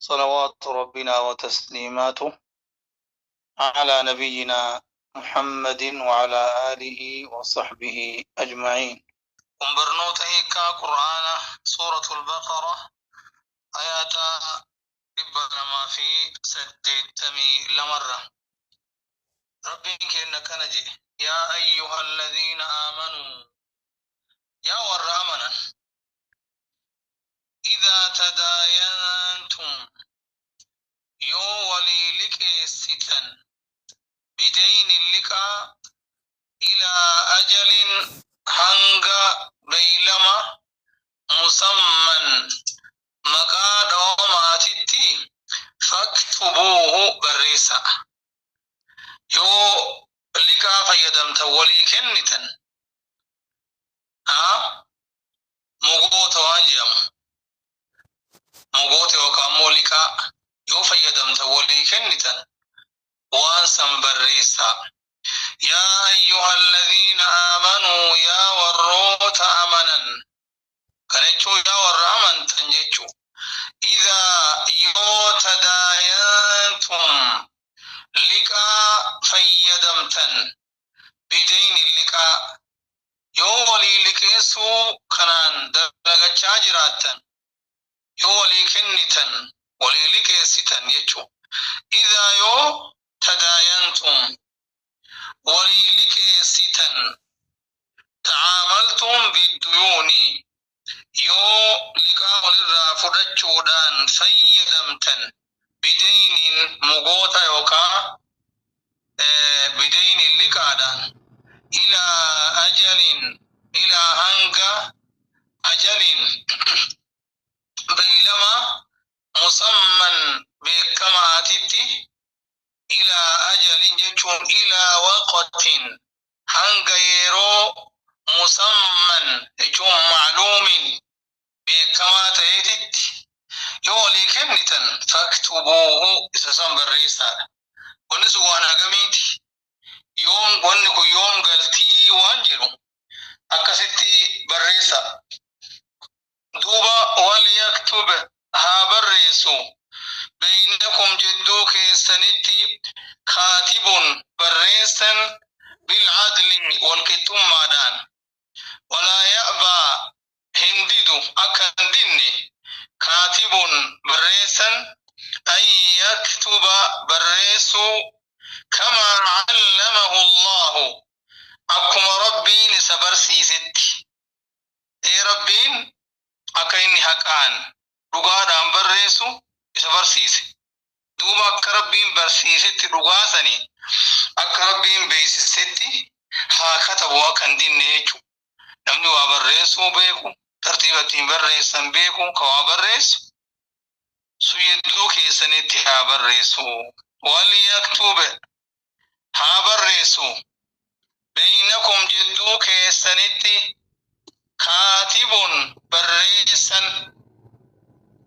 صلوات ربنا وتسليماته على نبينا محمد وعلى آله وصحبه أجمعين. Kun hiikkaa Qur'aana Suuratul Baqara ayaata 282rra. Rabbiin keenya kana jedhe: Yaa ayyuha alladhiina aamanuu, yaa warra amanan, idhaa tadaayantum, yoo walii liqeessitan, bideynin liqaa, ilaa ajalin hanga beeylama, musamman maqaa dhawamaatitti, faktubuuhu barreessa. Yoo liqaa fayyadamtan, walii kennitan, mogoota waan jedhamu, mogoota yookaan immoo liqaa yoo fayyadamtan, walii kennitan, waan san barreessaa. Yaa ayyuha alladhiina aamanuu, yaa warroota amanan, kana jechuun yaa warra amantan jechuu, idhaa yoo tadaayantum liqaa fayyadamtan, bideyni liqaa yoo walii liqeessuu kanaan dalagachaa jiraattan, yoo walii kennitan, walii liqeessitan jechuu, idhaa yoo tadaayantum walii liqeessitan, tacaamaltum bidduyuuni, yoo liqaa walirraa fudhachuudhaan fayyadamtan, bideynin mugoota yookaa bideynin liqaadhaan, ilaa ajalin ilaa hanga, ajalin beeylama, musamman beekamaatitti, ilaa ajalin jechuun ilaa waqtin hanga yeroo, musamman jechuun macluumin beekamaa ta'eetitti yoo walii kennitan, faktubuuhu isa san barreessaadha. Wanni sun waan hagamiiti, yoom wanni kun yoom galtii waan jedhu akkasitti barreessa. Duuba walyaktub haa barreessu, beynakum jidduu keessanitti, kaatibun barreessan, bilcadli walqixxummaadhaan, walaa ya'baa hin didu, akka hin dinne, kaatibun barreessan, an yaktuba barreessuu, kamaa callamahu Allaahu akkuma Rabbiin isa barsiisetti. Ee, Rabbiin akka inni haqaan dhugaadhaan barreessu isa barsiise. Duuba akka Rabbiin barsiisetti, dhugaa sani akka Rabbiin beeksisetti haa katabu, akka hin dinne jechu. Namni waa barreessuu beeku, tartiiba ittiin barreessan beeku, ka waa barreessu sun yedduu keessanitti haa barreessu. Walyaktub haa barreessu, beynakum jidduu keessanitti, kaatibun barreessan,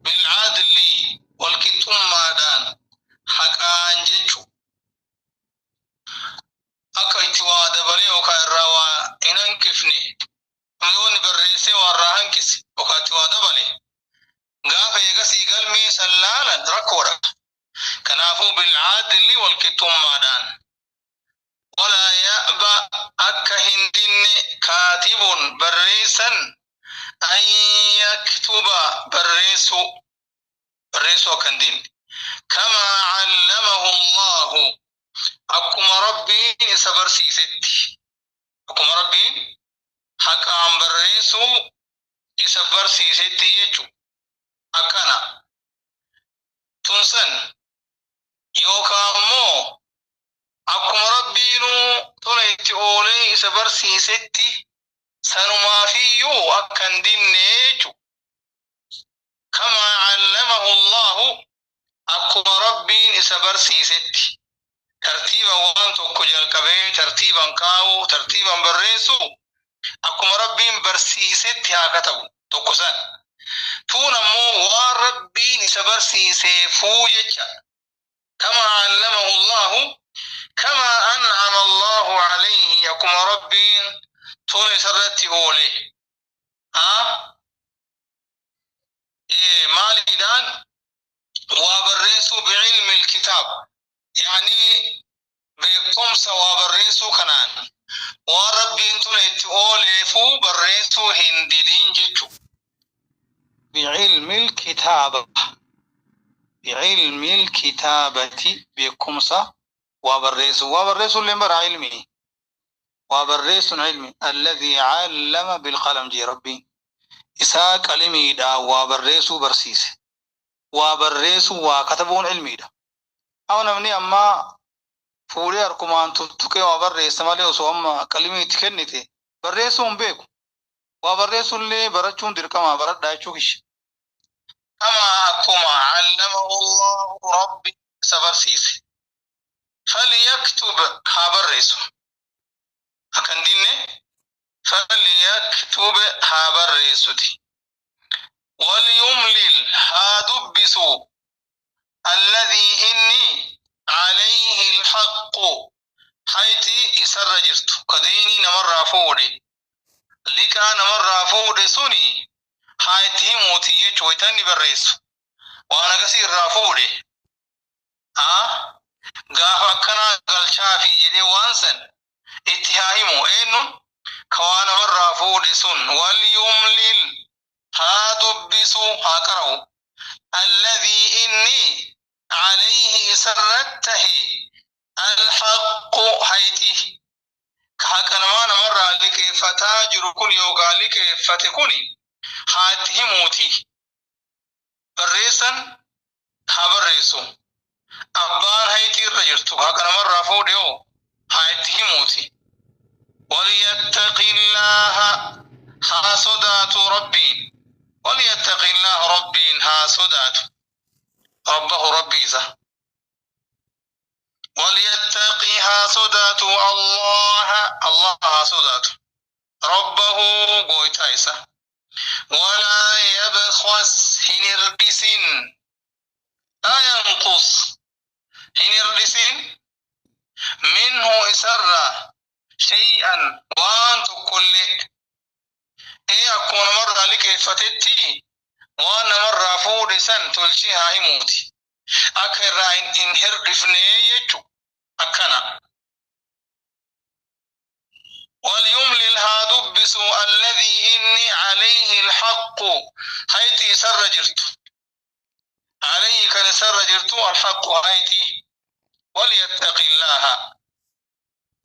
bilcadli walqixxummaadhaan, haqaan jechu, akka itti waa dabalee yookaan irraa waa hin hanqifne. Namni barreessee waa irraa hanqise yookaan itti waa dabale, gaafa eegasii galmee san laalan rakkoodha. Kanaafuu bilcadli walqixxummaadhaan, walaa ya'ba akka hin dinne, kaatibun barreessan, an yaktuba barreessu, barreessuu akka hin dinne, kamaa callamahu Allaahu akkuma Rabbiin isa barsiisetti, akkuma Rabbiin haqaan barreessuu isa barsiisetti jechu. Akkana tunsan yookaan immoo akkuma Rabbiinuu tola itti oolee isa barsiisetti sanumaafiyyuu akka hin dinne jechu. Kamaa callamahu Allaahu akkuma Rabbiin isa barsiisetti, tartiiba waan tokko jalqabee tartiiban kaa'uu, tartiiban barreessu, akkuma Rabbiin barsiisetti haa katabu tokko san. Tuun ammoo waan Rabbiin isa barsiiseefuu jecha. Kamaa allamahu Allahu kamaa an'ama Allahu alayhi akkuma Rabbiin tola isarratti oole. Maaliidhaan waa kitaaba. Yaani beekumsa waa barreessuu kanaan waan Rabbiin tola itti ooleefuu barreessuu hin didin jechu. Bicilmi lkitaaba, bicilmi lkitaabati, beekumsa waa barreessuu. Waa barreessuu illee bara ilmi, waa barreessuun ilmi. Alladhii callama bilqalam jee Rabbiin, isaa qalimiidhaan waa barreessuu barsiise. Waa barreessuu, waa katabuun ilmiidha. Amma namni ammaa fuudhee harkumaan tuttuqee waa barreessa malee osoo amma qalimii itti kennite barreessuu hin beeku. Waa barreessuullee barachuun dirqamaa, baradhaa jechuu kisha. Kama akkuma allamahu Allahu, Rabbi isa barsiise. Falyaktub, haa barreessu. Akkan dinne, falyaktub, haa barreessuti. Walyumlil, haa dubbisu. Alladhii inni alayhi alhaqqu, hayti isarra jirtu, ka deynii namarraa fuudhe, liqaa namarraa fuudhe suni haa itti himuuti jechuu. Wayta inni barreessu waan akkasii irraa fuudhe, gaafa akkanaa galchaafi jedhee waan san itti haa himu. Eenyuun? Ka waa namarraa fuudhe sun. Walyumlil, haa dubbisu, haa qara'u. Alladhii inni alayhi, isarratti tahe, alhaqqu, hayti, ka haqa namaa namarraa liqeeffataa jiru kun yookaan liqeeffate kun haa itti himuuti. Barreessan haa barreessu. Abbaan haytii irra jirtu haqa namarraa fuudhe hoo haa itti himuuti. Walyattaqillaaha, haa sodaatu Rabbiin. Walyattaqillaaha, Rabbiin haa sodaatu. Rabbahu, Rabbii isa. Walyattaqi, haa sodaatu. Allaha, Allah haa sodaatu. Rabbahu, gooytaa isa. Walaa yabkhas, hin hirdhisin. Laa yanqus, hin hirdhisin. Minhu, isarraa, shay'an, waan tokkollee. Ee, akkuma namarraa liqeeffatetti waan namarraa fuudhe san tolchee haa himuuti. Akka irraa hin hirdhifnee jechu akkana. Walyumlil, haa dubbisu. Alladhii inni alayhi alhaqqu, hayti isarra jirtu. Alayhi, kan isarra jirtu, alhaqqu, hayti. Walyattaqillaaha,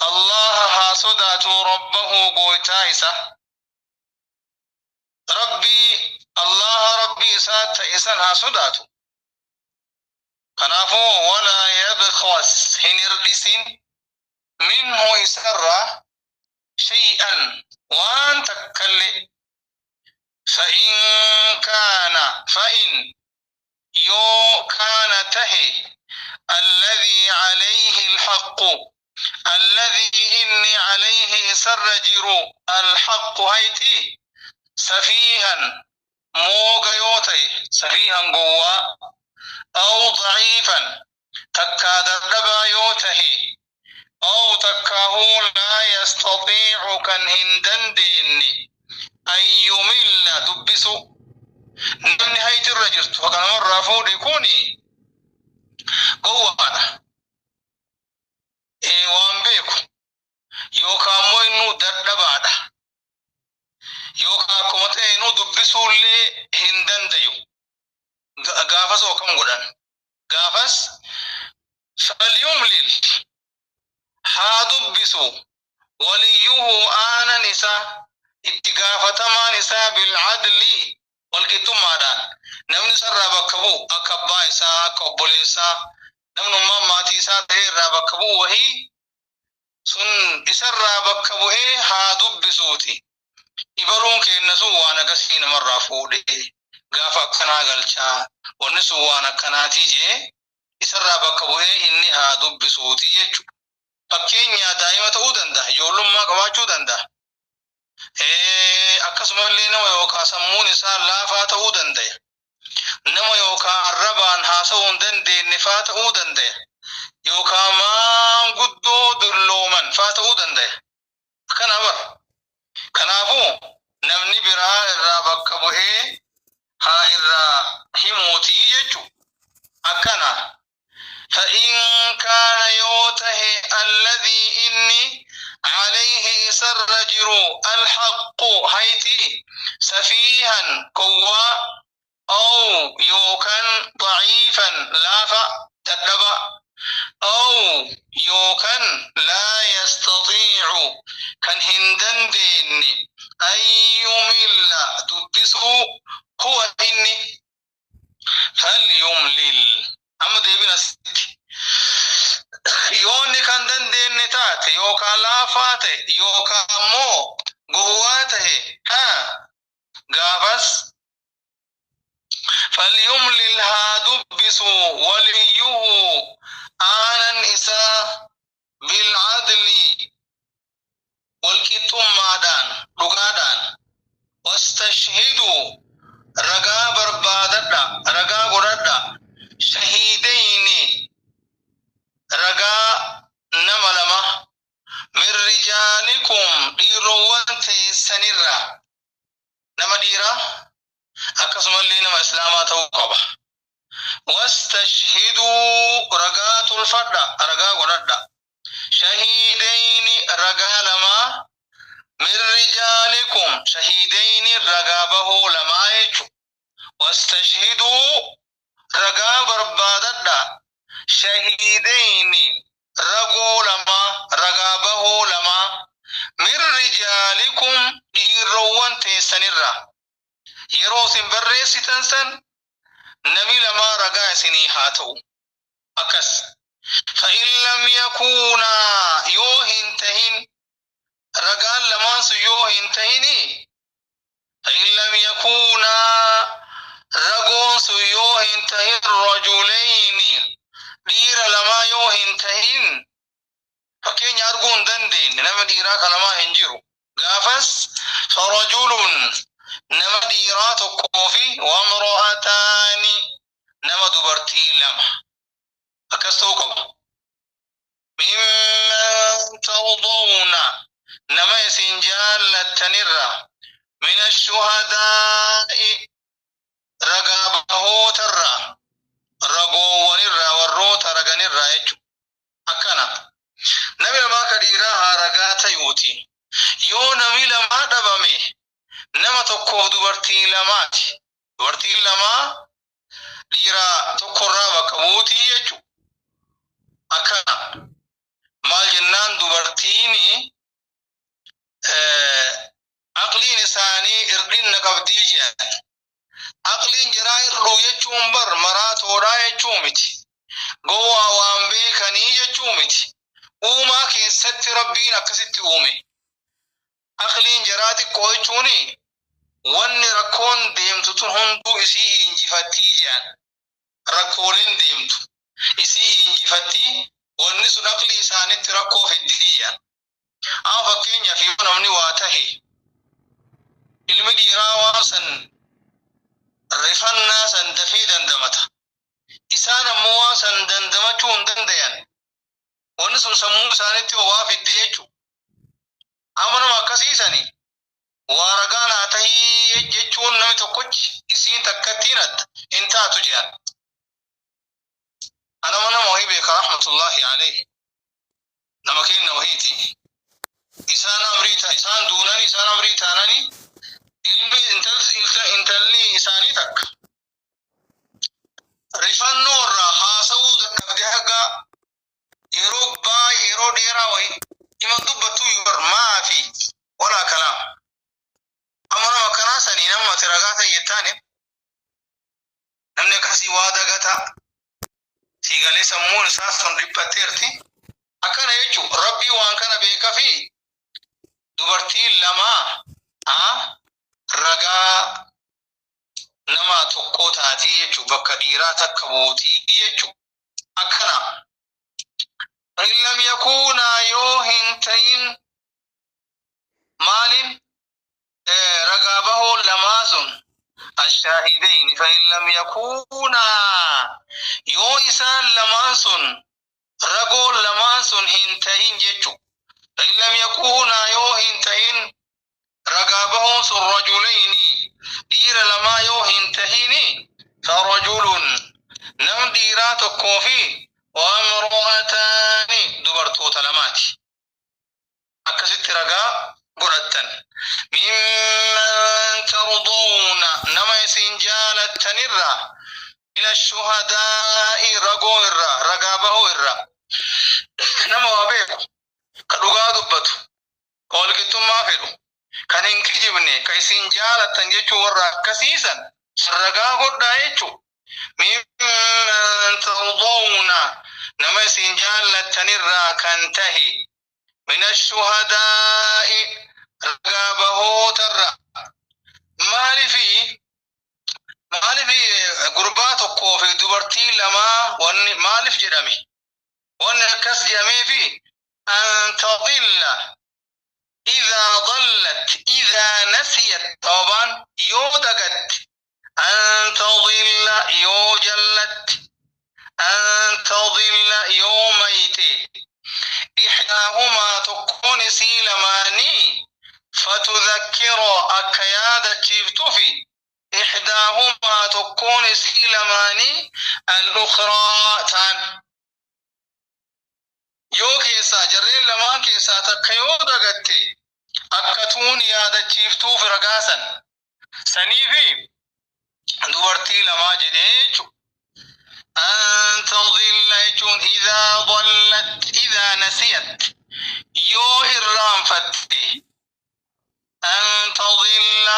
Allaha haa sodaatu. Rabbahu, gooytaa isa. Rabbii Allaha, Rabbii isaa ta'e san haa sodaatu. Kanaafuu walaa yabkhas, hin hirdhisin. Minhu, isarraa, shay'an, waan takkallee. Fa'in kaana, fa'in, yoo, kaana, tahe, alladhii alayhi alhaqqu, alladhii inni alayhi, isarra jiru, alhaqqu, hayti, safiihan, mooga yoo ta'e, safiihan, gowwaa, aw daciifan, takkaa dadhabaa yoo tahe, aw, takkaahuu, laa yastatiicu, kan hin dandeenye, an yumilla, dubbisu. Namni haytirra jirtu haqa namarraa fuudhe kuni gowwaadha, ee waan beeku, yookaan immoo innuu dadhabaadha, yookaan akkuma ta'e innuu dubbisuullee hin dandayu. Gaafas hoo akkam godhan? Gaafas falyumlil, haa dubbisu. Waliyyuhu, aanan isaa, itti gaafatamaan isaa, bilcadli, walqixxummaadhaan, namni isarraa bakka bu'u, akka abbaa isaa, akka obboleessaa, namnummaan maatii isaa ta'ee irraa bakka bu'u wahii sun isarraa bakka bu'ee haa dubbisuuti. Ibaluun keenna sun waan akkasii namarraa fuudhe, gaafa akkanaa galchaa, wanni sun waan akkanaatii jee isarraa bakka bu'ee inni haa dubbisuuti jechuudha. Fakkeenyaa daa'ima ta'uu danda'a, ijoollummaa qabaachuu danda'a. Akkasumallee nama yookaan sammuun isaa laafaa ta'uu danda'a. Nama yookaan arrabaan haasa'uu hin dandeenye faa ta'uu danda'a. Yookaan maanguddoo dullooman faa ta'uu danda'a. Akkana bara. Kanaafuu namni biraa irraa bakka bu'ee haa irraa himuutii jechuudha. Akkana. فإن كان يوته الذي إني عليه إسر جرو الحق هيتي سفيها قوة أو يوكن ضعيفا لافا تدبا أو يوكن لا يستطيع كان هندن دين أن يمل دبسه هو إني فليملل أما ديبنا ست yoonni kan dandeenye taate yookaan laafaa ta'e yookaan ammoo gowwaa ta'e haa gaafas falyumlil haa dubbisu waliyyuhu aanan isaa bilcadli walqixxummaadhaan dhugaadhaan wastashhiduu ragaa barbaadadha ragaa godhadha shahiidayni ragaa nama lama min rijaalikum dhiirowwan teessanirra nama dhiiraa akkasumallee nama islaamaa ta'uu qaba wastashhiduu ragaa tolfadha ragaa godhadha shahiidayni ragaa lama min rijaalikum shahiidayni ragaa bahoo lamaa jechu wastashhiduu ragaa barbaadadha shahiidayni ragoo lama ragaa bahoo lama min rijaalikum dhiirowwan teessanirra yeroo isin barreessitan san nami lamaa ragaa isinii haa ta'u akkas فإن لم يكونا yoo hin tahin ragaan lamaan sun yoo hin tahini فإن لم يكونا ragoon sun yoo hin tahin rajulayni dhiira lamaa yoo hin tahin fakkeenya arguu hin dandeenye nama dhiiraa ka lamaa hin jiru gaafas farajulun nama dhiiraa tokkoo fi wamro'ataani nama dubartii lama akkas ta'uu qaba mimman tardawna nama isin jaallattanirra min ashuhadaa'i ragaa bahootarra ragoowwanirraa warroota raganirraa jechu akkana nami lamaa ka dhiiraa haa ragaa tayuuti yoo nami lamaa dhabame nama tokkoof dubartii lamaati dubartiin lamaa dhiiraa tokkorraa bakka buutii jechu akkana maal jennaan dubartiin aqliin isaanii irdhinna qabdii jedhan aqliin jiraa irdhuu jechuun bar maraatoodhaa jechuu miti gowwaa waan beekanii jechuu miti uumaa keessatti rabbiin akkasitti uume aqliin jiraa xiqqoo jechuun wanni rakkoon deemtu tun hunduu isii injifattii jedhan rakkooleen deemtu isii injifattii wanni sun aqlii isaanitti rakkoo fiddii jedhan amma fakkeenyaaf yoo namni waa tahe ilmi dhiiraa waan san rifannaa san dafee dandamata isaan ammoo waan san dandamachuu hin dandayan wanni sun sammuu isaanitti waa fidde jechuu amma nama akkasiisani waa ragaa naa tahii jechuun namni tokkochi isiin takkattiin adda hin taatu jedhan anama nama wahii beeka rahmatullahi alayhi nama kenna wahiiti isaan amrii ta isaan duunani isaan amrii taanani ilmi intalli isaanii takka rifannoo irraa haasa'uu dadhabde haga yeroo baay'ee yeroo dheeraa wahii iman dubbattuu bar maafi walaa kalaam amma nama akkanaa sanii nama ati ragaa ta'e jettaani namni akkasii waa dagata siigalee sammuun isaa sun dhiphatteerti akkana jechuu rabbii waan kana beeka fi dubartiin lamaa ragaa nama tokkoo taatii jechuu bakka dhiiraa takka buutii jechuu akkana in lam yakuunaa yoo hin ta'in maalin ragaa bahoo lamaa sun ashaahidayn fa in lam yakuunaa yoo isaan lamaan sun ragoon lamaan sun hin ta'in jechu fa in lam yakuunaa yoo hin ta'in ragaa bahoon sun rajulayni dhiira lamaa yoo hin tahini farajulun nam dhiiraa tokkoo fi Wamra'ataani, dubartoota lamaati. Akkasitti ragaa godhattan. Mimman tardawna, nama isin jaalattanirraa, min ashuhadaa'i, ragoo irraa, ragaa bahuu irraa, nama waa beeku, ka dhugaa dubbatu, ka walqixxummaa fedhu, kan hin kijibne, ka isin jaalattan jechuu, warra akkasiisan ragaa godhaa jechuu. Mimman tardawna, nama isin jaallattanirraa kan tahe, min ashuhadaa'i, ragaa bahootarra. Maalifi gurbaa tokkoo fi dubartii lamaa wanni maaliif jedhame? Wanni akkas jedhameefi, an tadilla idaa dallat, idaa nasiyat, sababaan yoo dagatte, an tadilla yoo jallatti, an tadilla yoo mayte, ixdaahumaa, tokkoon isii lamaanii, fatudhakkira, akka yaadachiiftufi, ixdaahumaa, tokkoon isii lamaanii, al-ukhraa taan. Yoo keessaa jarreen lamaan keessaa takka yoo dagatte, akka tuun yaadachiiftuuf ragaasan saniifi dubartii lamaa jedhee jechu. An tadilla jechuun idaa dallat, idaa nasiyat, yoo irraanfatte, an tadilla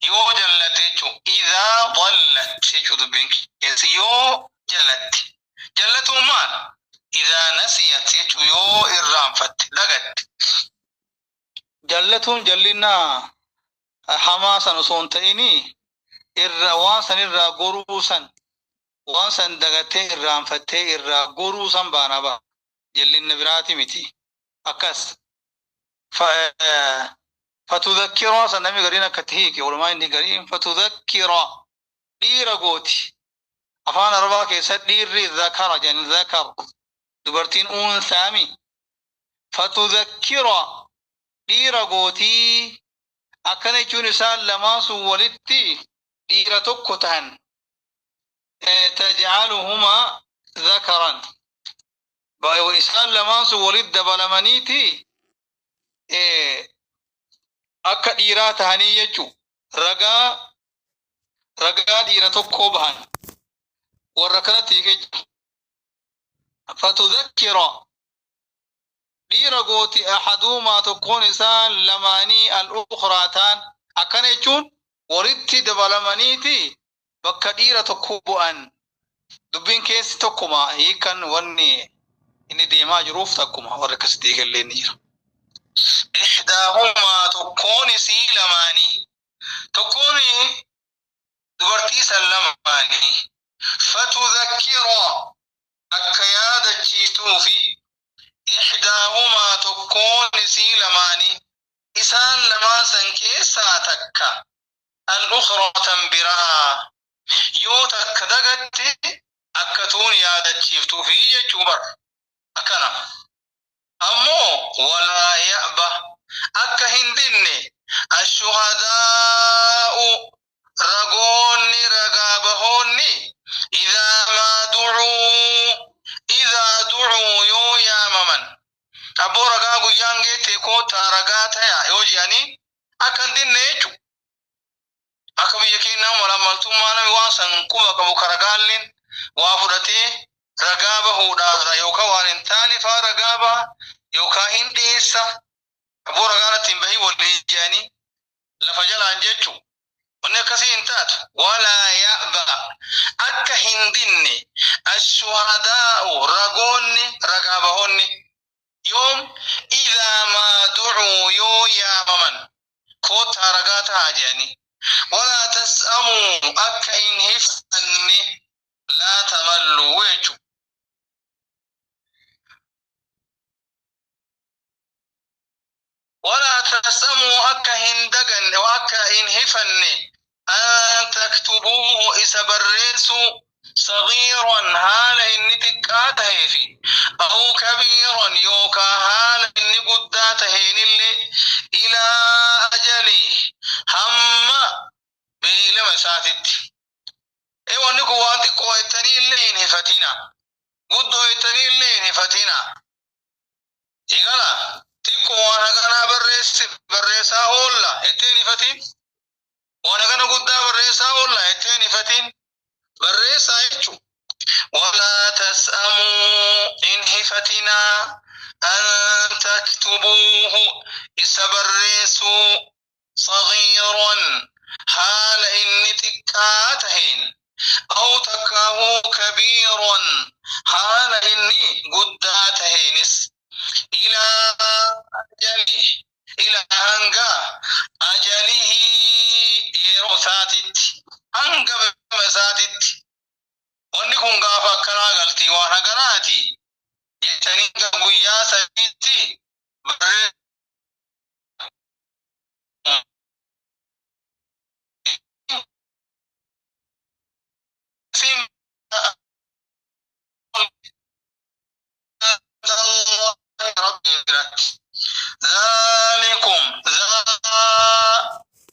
yoo jallatte jechu, idaa dallat jechuu, dubbiin keessi yoo jallatte, jallatuun maal? Idaa nasiyat jechuu, yoo irraanfatte, dagatte. Jallatuun jallinaa hamaa san osoo hin ta'inii, irra waan san irraa goruu san, waan san dagattee irraanfattee irraa goruu san baana ba'a, jallinna biraati miti. Akkas fatudhakkira san namni gariin akkatti hiike. Walumaa inni gariin fatudhakkira dhiira gooti. Afaan Arabaa keessatti dhiirri zakara jedhan, zakar, dubartiin uunsaami. Fatudhakkira dhiira gootii. Akkana jechuun isaan lamaan sun walitti dhiira tokko tahan, tajcaluhumaa zakaran, isaan lamaan sun walitti dabalamaniiti akka dhiiraa tahanii jechu, ragaa dhiira tokkoo bahan. Warra kanatti hiikee jira. Fatudhakkira dhiira gooti, ahaduumaa, tokkoon isaan lamaanii, al-ukhraa taan. Akkana jechuun walitti dabalamaniiti bakka dhiira tokko bu'an. Dubbiin keessi tokkuma, hiikan wanni inni deemaa jiruuf takkuma. Warri akkasitti hiikallee ni jira. Ihdaahumaa, tokkoon isii lamaanii, tokkoon dubartii san lamaanii, fatudhakkira akka yaadachiistuufi, ixdaahumaa, tokkoon isii lamaanii, isaan lamaan san keessaa takka, al-ukhratan biraa yoo takka dagatte akka tuun yaadachiiftuufi jechuu bar. Akkana ammoo walaa ya'ba, akka hin dinne, ashuhadaa'u, ragoonni, ragaa bahoonni, idaa maa ducuu, idaa ducuu, yoo yaamaman, abboo ragaa guyyaan geette koottaa ragaa taya yoo je'anii, akka hin dinne jechu. Akka biyya keenyaa malaammaltummaa, nami waan san quba qabu ka ragaalleen waa fudhatee ragaa bahuudhaaf yookaan waan hin taane faa ragaa baha yookaan hin dhiyeessa, abboo ragaan ittiin bahii walii je'anii lafa jalaan jechu. Wanni akkasii hin taatu. Walaa ya'ba, akka hin dinne, ashuhadaa'u, ragoonni, ragaa bahoonni, yoom? Idaa maa ducuu, yoo yaamaman, koottaa ragaa tahaa jedhanii. Walaa tas'amuu, akka hin hifanne, laa tamalluu jechu. Walaa tas'amuu, akka hin daganne, akka hin hifanne, an taktubuuhu, isa barreessuu, sagiiran, haala inni xiqqaa taheefi, aw kabiiran, yookaa haala inni guddaa taheenillee, ilaa ajalii, hamma beeylama isaatitti. Ee, wanni kun waan xiqqoo jettanii illee hin hifatina. Guddoo jettanii illee hin hifatinaa. Igala xiqqoo waan haganaa barreessi barreessaa oolla jettee hin hifatin. Waan hagana guddaa barreessaa oolla jettee hin hifatin. Barreessaa jechuun. Walaa tas'amuu hin hifatinaa an taktubuuhu isa barreessuu sagiiran haala inni xiqqaa taheen aw takkaahuu kabiiran haala inni guddaa taheenis ilaa ajali ilaa hanga ajalihi yeroo isaatitti hanga beekama isaatitti wanni kun gaafa akkanaa galti waan haganaati jettanii hanga guyyaa sadiitti barree ذلكم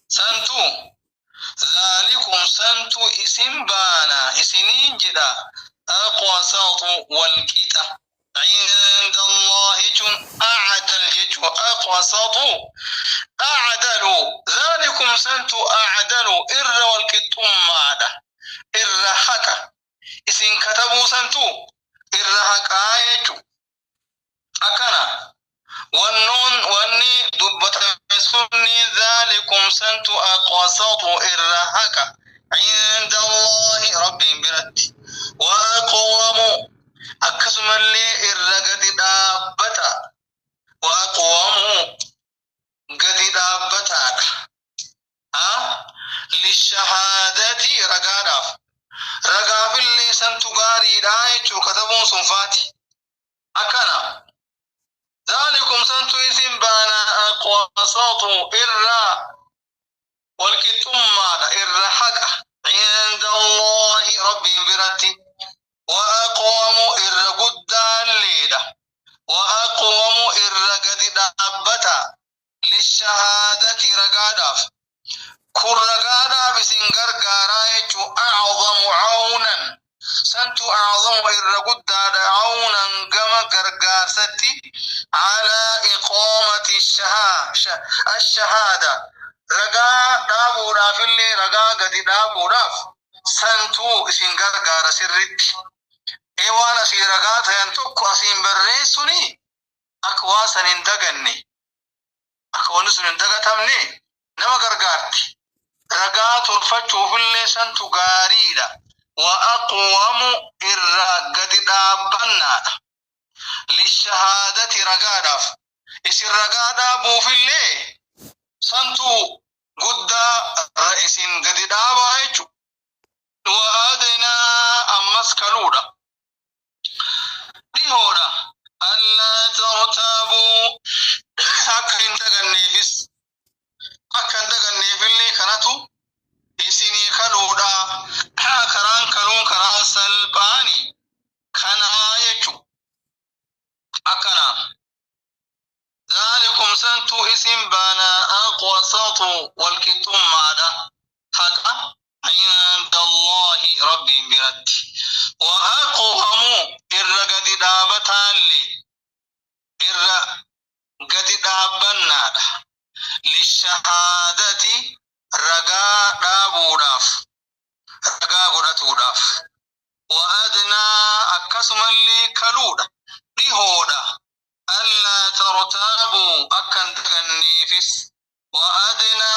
سنتو ذلكم سنتو اسم بانا اسنين جدا أقسط والكتا عند الله جن أعدل جج أقسط أعدل ذلكم سنتو أعدل إر والكتم مادا إر حكا اسن كتبوا سنتو إر حكا يجو أكنا والنون واني دبت سني ذلكم سنت أقسط إرهك عند الله ربي برت وأقوم أكسم اللي إرقد دابتا وأقوم قد دابتا ها للشهادة رقاداف رقاف اللي سنت غاري دايتشو كتبون صنفاتي أكنا ذلكم سنتو اسم بانا أقواسط إرى والكتم إرى حق عند الله ربي برتي وأقوم إرى قد الليلة وأقوم إرى قد دابتا للشهادة رقاداف كل رقاداف سنقر أعظم عونا سنتو أعظم إرى قد عونا قم قرقاستي على إقامة الشهادة رقا دابو راف اللي رقا قد دابو راف سنتو إسن قرقار سرت إيوانا سي رقا تينتوك أسين بريسوني أكواسا اندقني أكوانسون اندقتمني نما قرقارتي رقا تلفتو في اللي سنتو قاريدا وأقوم إرى قد دابنا للشهادة رقاداف إسر رقادا بوفي اللي سنتو قد رئيس قد دابا هيتشو وأدنى أمس كالودا لهودا ألا ترتابوا أكن تغنيفس أكن تغنيف اللي كانتو إسيني كالودا كران كالون كران سلباني كان يجو أكنا ذلكم سنتو اسم بانا أقوسط والكتم مادا حقا عند الله ربي برت وأقوم إرقد دابتان لي إرقد دابنا للشهادة رقا دابوداف رقا قرأتوداف وأدنى أكسما لي كالودا dhihoodha allaa tartaabuu akkan daganneefis وأدنى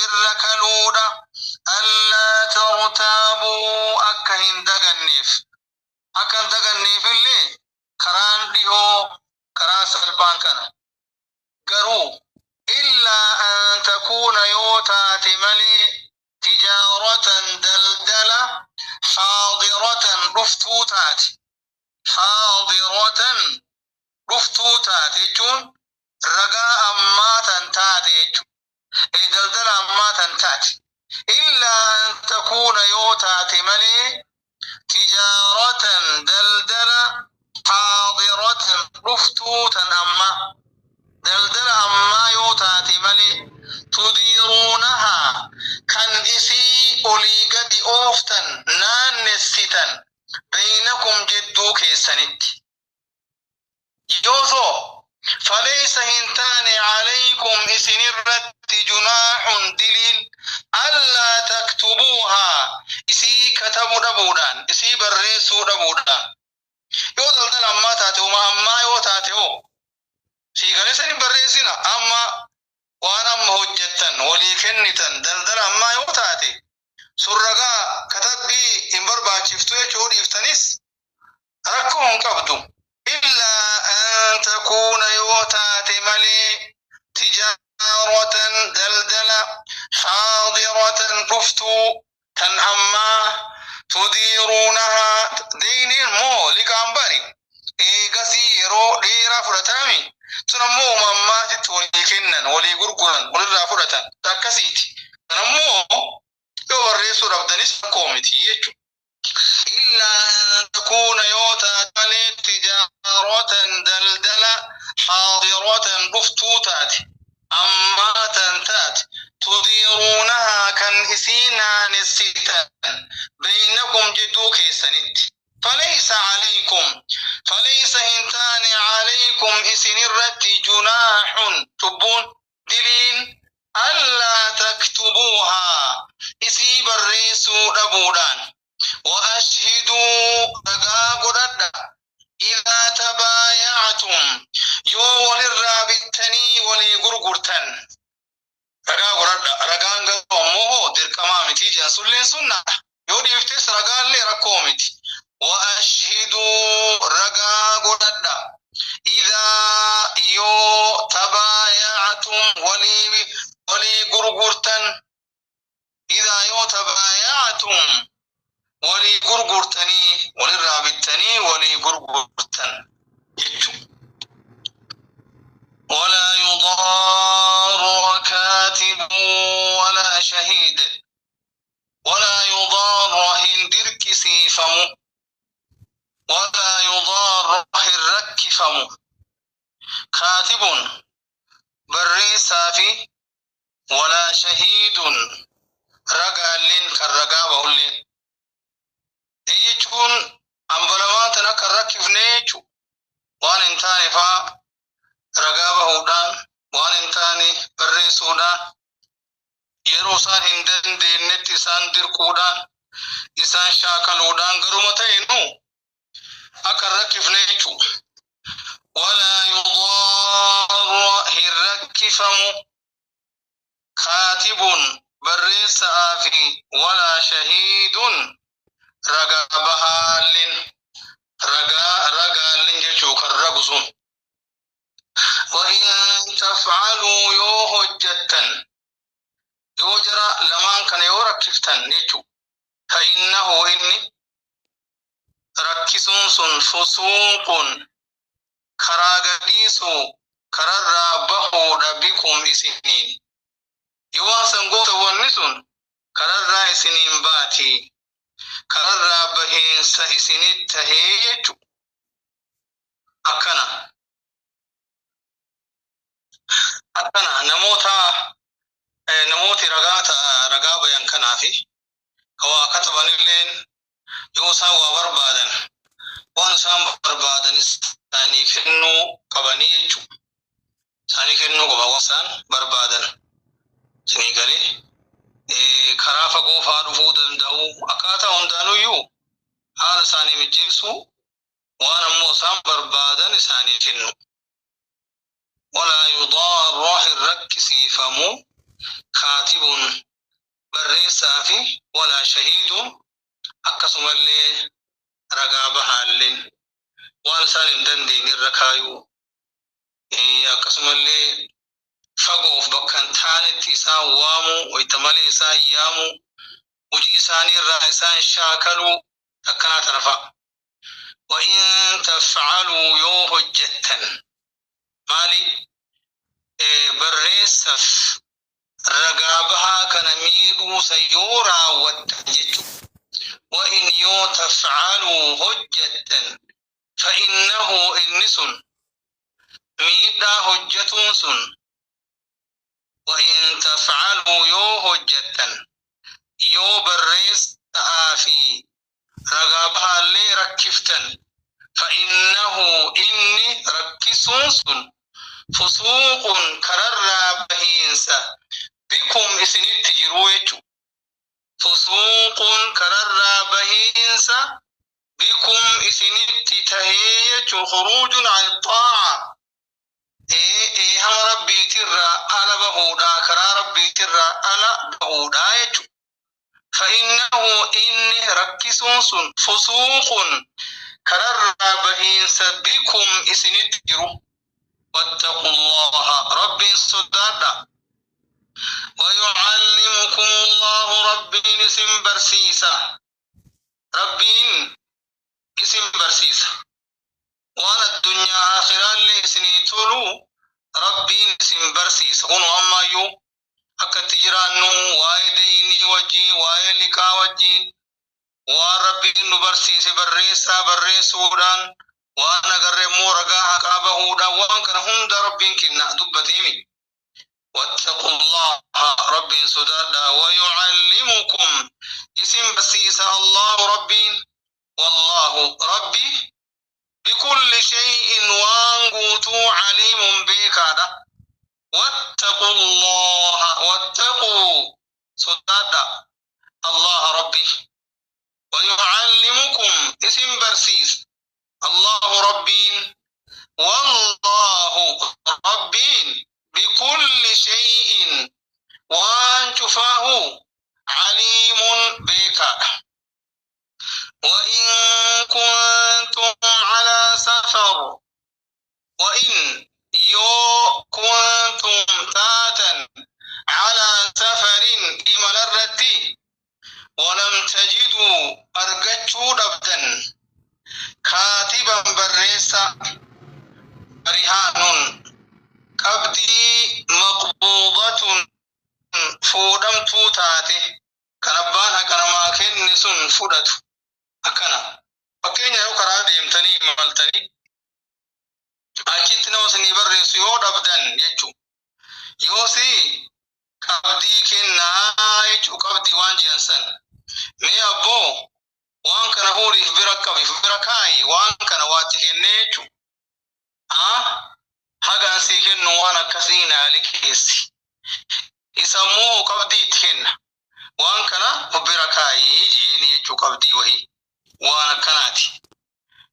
إر كالودا ألا ترتابوا أكا هن دغنيف أكا دغنيف اللي كران ديهو كران سلبان كان قرو إلا أن تكون يوتا تملي تجارة دلدلة حاضرة رفتوتات حاضرة رفتوتات جون رقاء ما تنتاتي دلدل ما تنتاتي إلا أن تكون يوتا تملي تجارة دلدلة حاضرة رفتوتا أما دلدل أما يوتا تملي تديرونها كان إسي أولي قد أوفتا نانستن Beeynakum jidduu keessanitti. Yoosoo faleysa hin taane calaykum isinirratti junaaxun diliin allaa taktubuuhaa isii katabu dhabuudhaan, isii barreessuu dhabuudhaan. Yoo daldala ammaa taate, uma ammaa yoo taate hoo sii galee san hin barreessina. Amma waan amma hojjettan walii kennitan daldala ammaa yoo taate sun ragaa katabbii hin barbaachiftu jechuu dhiiftanis rakkoo hin qabdu. Illaa an takuuna yoo taate malee tijaaratan daldala xaadiratan dhuftuu tan ammaa tudiiruunahaa deyniin moo liqaan bari eegasii yeroo dheeraa fudhatami sun ammoo uma ammaatitti walii kennan, walii gurguran, walirraa fudhatan akkasiiti. Kan ammoo yoo barreessuu dhabdanis rakkoo miti jechuudha. Illaa an takuuna yoo taate malee tijaaratan daldala xaadiratan dhuftuu taate ammaa tan taate tudiiruunahaa kan isiin naanessitan beeynakum jidduu keessanitti. Faleysa calaykum faleysa hin taane calaykum isinirratti junaaxun cubbuun diliin allaa taktubuuhaa isii barreessuu dhabuudhaan. Wa ashhiduu ragaa godhadha idaa tabaayactum yoo walirraa bittanii walii gurgurtan ragaa godhadha. Ragaan garuu ammoo hoo dirqamaa miti jedhan, sulleen sunnaadha. Yoo dhiiftes ragaallee rakkoo miti. Wa ashhiduu ragaa godhadha idaa yoo tabaayactum walii gurgurtan, idaa yoo tabaayactum walii gurgurtanii, walirraa bittanii walii gurgurtan jechu. ولا يضار كاتب ولا شهيد ولا يضار hin dirqisiifamu ولا يضار hin rakkifamu كاتب barreessaa fi ولا شهيد ragaalleen kan ragaa bahulleen jechuun ambalamaan tan akka hin rakkifne jechu. Waan hin taane faa ragaa bahuudhaan, waan hin taane barreessuudhaan, yeroo isaan hin dandeenyetti isaan dirquudhaan, isaan shaakaluudhaan garuma ta'e nu akka hin rakkifne jechu. ولا يضار hin rakkifamu كاتب barreessaa fi ولا شهيد ragaa bahaalleen ragaa ragaalleen jechuu kan ragu sun. وإن تفعلوا yoo hojjettan, yoo jara lamaan kana yoo rakkiftan jechuu, فإنه inni rakkisuun sun فسوق karaa gadhiisuu kararraa bahuudha بكم isiniin. Yoo waan san goota wanni sun kararraa isiniin baati, kararraa bahiinsa isinit tahee jechu. Akkana namoota namooti ragaa ragaa bayan kanaafi ka waa katabanilleen yoo isaan waa barbaadan waan isaan barbaadan isaanii kennuu qabanii jechu. Isaanii kennuu qaba waan isaan barbaadan isinii galee karaa fagoo faa dhufuu danda'u akkaataa hundaanuyyuu haala isaanii mijjeessu, waan ammoo isaan barbaadan isaanii kennu. ولا يضار hin rakkisiifamu كاتب barreessaa fi ولا شهيد akkasumallee ragaa bahaalleen waan isaan hin dandeenye irra kaayuu, akkasumallee fagoof bakka hin taanetti isaan waamuu, wayita malee isaan yaamuu, hojii isaanii irraa isaan shaakaluu akkanaa tana fa'a. وإن تفعلوا yoo hojjettan maali barreessaaf ragaa bahaa kana miidhuusa yoo raawwattan jechuudha. وإن yoo تفعلوا hojjettan فإنه inni sun miidhaa hojjetuun sun وإن تفعلوا yoo hojjettan yoo barreessaa fi Ragaa bahaallee rakkiftan. Fa'innahu inni rakkisuun sun fusuuqun kararraa bahiinsa bikum isinitti jiruu jechuudha. Fusuuqun kararraa bahiinsa bikum isinitti tahee jechuun khuruujun an xaa'a. Eehama rabbiitirraa ala bahuudhaa karaa rabbiitirraa ala bahuudhaa jechuudha. فإنه إني ركسون سن فسوق كرر بهين بكم إسنتجروا واتقوا الله ربي صدادا ويعلمكم الله ربي اسم برسيسا ربي اسم برسيسا وانا الدنيا آخرة اللي سنيتولو ربي اسم برسيسا كونوا أما يو akkatti jiraannu waa'ee diinii wajjin waa'ee liqaa wajjin waan rabbiin nu barsiise barreessaa barreessuudhaan waan agarre immoo ragaa haqaa bahuudhaan waan kana hunda rabbiin kenna dubbateemi. واتقوا الله رب صدادا ويعلمكم اسم بسيس الله ربي والله ربي بكل شيء وانقوتو عليم بك واتقوا الله واتقوا صدادا الله ربي ويعلمكم اسم برسيس الله ربي والله ربي بكل شيء وان شفاه عليم بك وإن كنتم على سفر وإن yoo kuntum taatan calaa safarin imala irratti walam tajiduu argachuu dhabdan kaatiban barreessa rihaanun qabdii maqbuudatun fuudhamtuu taate kan abbaan haqa namaa kenne sun fudhatu akkana fakkeenya yoo karaa deemtanii imaltanii achitti nama isinii barreessu yoo dhabdan jechuu yoosi qabdii kennaa jechuu qabdii waan jiran san mee abboo waan kana fuudhiif bira qabiif bira kaayi waan kana waatti kennee jechuu hagaan sii kennu waan akkasii naa liqeessi isammoo qabdii itti kenna waan kana bira kaayii jeeni jechuu qabdii wahii waan akkanaati.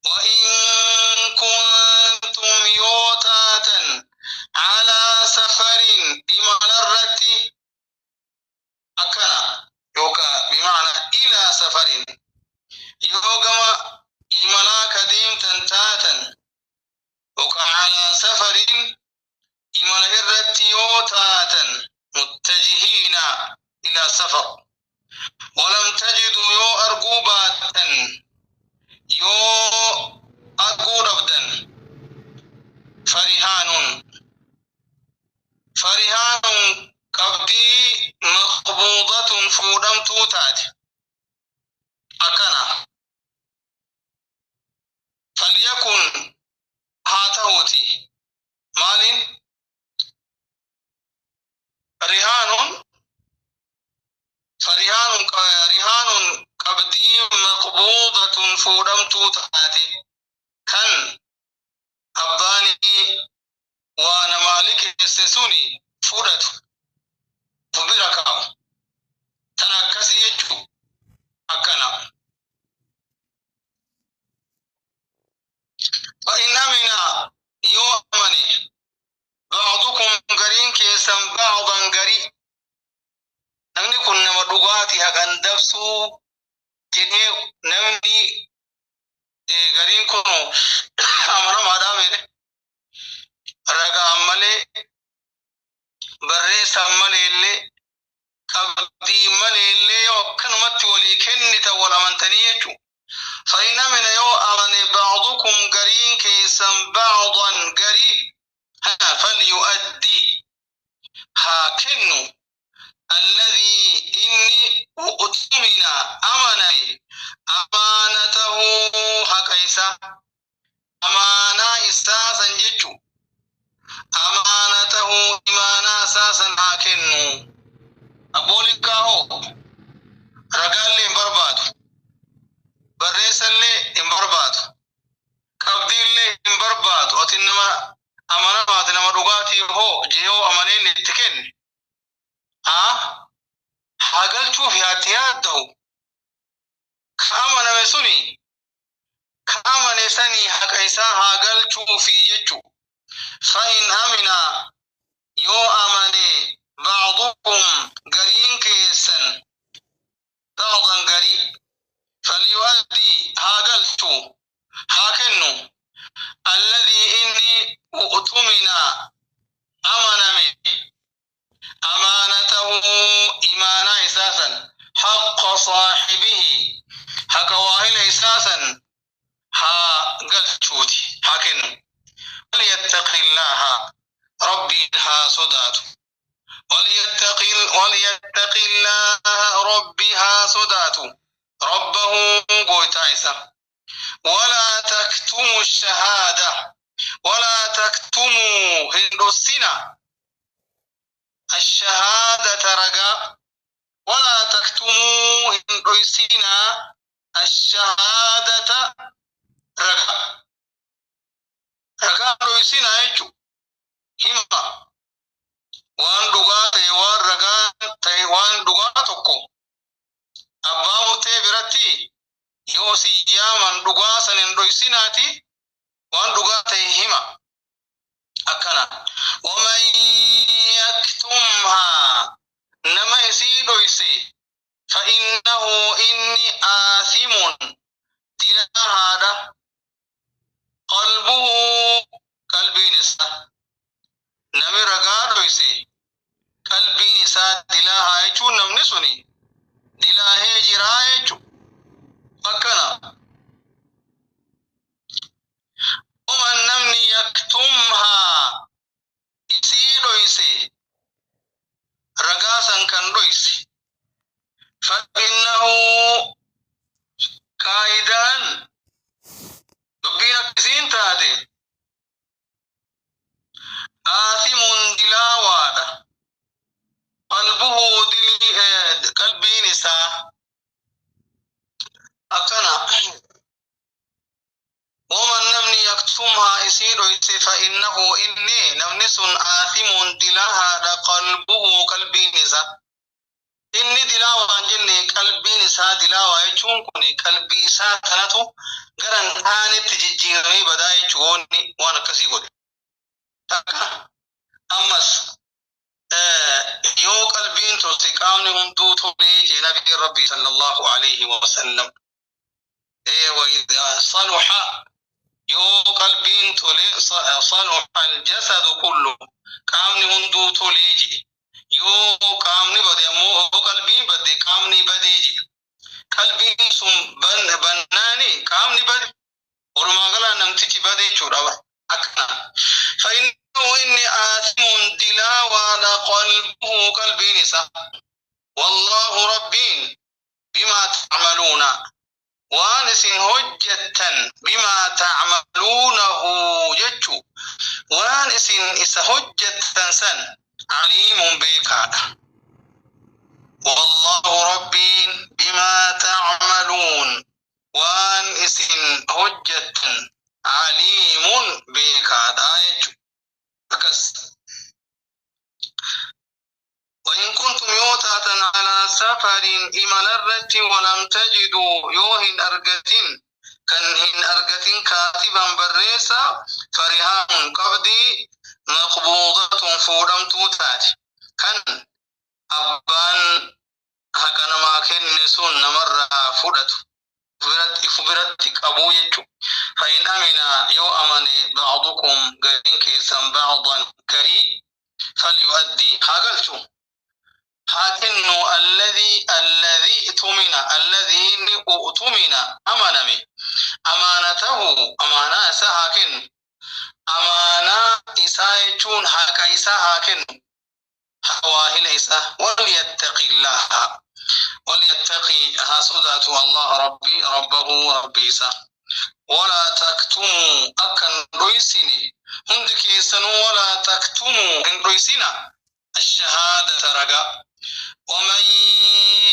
وإن كنتم يوتاتا على سفر بمعنى أكنا يوكا بمعنى إلى سفر يوغما إملا كديم تنتاتا يوكا على سفر إملا إرت يوتاتا متجهين إلى سفر ولم تجدوا يو أرقوباتا yoo arguu dhabdan farihaanun farihaanun qabdii maqbuudatun fuudhamtuu taate akkana falyakun haa ta'uuti maaliin rihaanun farihaanun rihaanun qabdii maqbuudatun fuudhamtuu taate kan abbaani waa namaa liqeesse suni fudhatu bira kaa'u tan akkasii jechuu akkana فإن أمن yoo amane بعضكم gariin keessan بعضا garii namni kun nama dhugaati haqan dabsuu jedhee namni gariin kun amanamaadhaa mere ragaan malee barreessaan malee illee qabdii malee illee yoo akkanumatti walii kennita wal amantanii jechuu فإن أمن يو أمن بعضكم قرين كيسا بعضا قري فليؤدي هاكنو الذي إني أؤتمن أمني أمانته حقيسا أمانة إساسا جتشو أمانته إيمانا أساسا هاكنو أبولي كاهو رقال لي بربادو Barreessallee hin barbaadu. Qabdiillee hin barbaadu. Ati nama amanamaati, nama dhugaatii hoo jee amaneen itti kenne. Haa galchuuf yaatti yaadda'u. Ka amaname suni ka amane sanii haqa isaa haa galchuufi jechuu. Fa'in amina, yoo amane, ba'dukum, gariin keessan, ba'dan, garii, falyu'addi, haa galchu, haa kennu, alladhii, inni, u'tumina, amaname, amaanatahu, imaanaa isaa san, haqqa saaxibihi, haqa waahila isaa san haa galchuuti, haa kennu. وليتق الله, ربي haa sodaatu. وليتق الله, ربي haa sodaatu, ربه, goytaa isa. ولا تكتموا الشهادة، ولا تكتموا, hin dhossina, الشهادة, ragaa. ولا تكتموا, hin dhoysina, الشهادة, ragaa. Ragaa dhoysina jechu hima. Waan dhugaa ta'e, waan ragaa ta'e, waan dhugaa tokko abbaa murtee biratti yoo si yaaman dhugaa san hin dhoysinaati, waan dhugaa ta'e hima akkana. ومن يكتمها, nama isii dhoyse, فإنه, inni, آثم, dilahaadha, قلبه, qalbiin isaa. Nami ragaa dhoyse qalbiin isaa dilaahaa jechuun namni suni dilaahee jiraa jechu akkana. ومن, namni, يكتمها, isii dhoyse, ragaa san kan dhoyse, فإنه, kaayidaan dubbiin akkasiin taate, آثم, dilaawaadha, قلبه, qalbiin isaa akkana. ومن, namni, يكتمها, isii dhoyse, فإنه, inni, namni sun, آثم, dilahaadha, قلبه, qalbiin isaa. Inni dilaawaan jenne, qalbiin isaa dilaawaa jechuun kun qalbii isaa tanatu gara hin taanetti jijjiiramee badaa jechuu wanni waan akkasii godhe. Takka ammas yoo qalbiin tolte qaamni hunduu tolee jee nabiin Rabbii صلى الله عليه وسلم. وإذا صلح, yoo qalbiin tole, صلح الجسد كله, qaamni hunduu tolee jee. Yoo qaamni bade ammoo, yoo qalbiin badde qaamni badee jee. Qalbiin sun bannaani qaamni bade, walumaa galaa namtichi bade jechuudha akkana. فإنه, inni, آثم, dilawaadha, قلبه, qalbiin isaa. والله, rabbiin, بما تعملون, waan isin hojjettan, بما تعملونه jechu, waan isin isa hojjettan san, عليم, beekaadha. والله, rabbiin, بما تعملون, waan isin hojjettan, عليم, beekaadha jechu akkas. وإن كنتم, yoo taatan, على سفر, imala irratti, ولم تجدوا, yoo hin argatin, kan hin argatin, كاتبا, barreessa, فرهان, qabdii, مقبوضة, fuudhamtuu taate, kan abbaan haqa namaa kenne sun namarraa fudhatu biratti qabuu jechu. فإن أمن, yoo amane, بعضكم, gariin keessan, بعضا, garii, فليؤد, haa galchu, haa kennu, الذي اؤتمن, الذي اؤتمن, amaname, أمانته, amaanaa isaa haa kennu. Amaanaa isaa jechuun haqa isaa haa kennu waahila isaa. وليتق الله, وليتق, haa sodaatu, الله, ربي, ربه, rabbii isaa. ولا تكتموا, akkan dhoysine hundi keessanuu, ولا تكتموا, hin dhoysina. Ashahaadata ragaa. Waman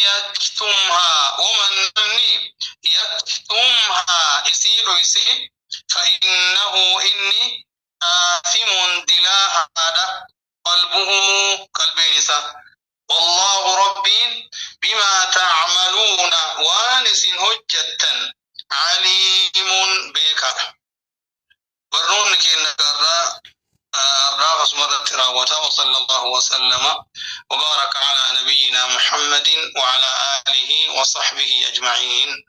yaktumhaa, waman namni yaktumhaa isii dhoyse, فإنه inni آثم dilaahaadha, قلبه qalbiin isaa. والله ربين بما تعملون waan isin hojjettan عليم beekaadha. Barnoonni keenya irraa arraaf asumarratti raawwata. وصلى الله وسلم وبارك على نبينا محمد وعلى آله وصحبه أجمعين.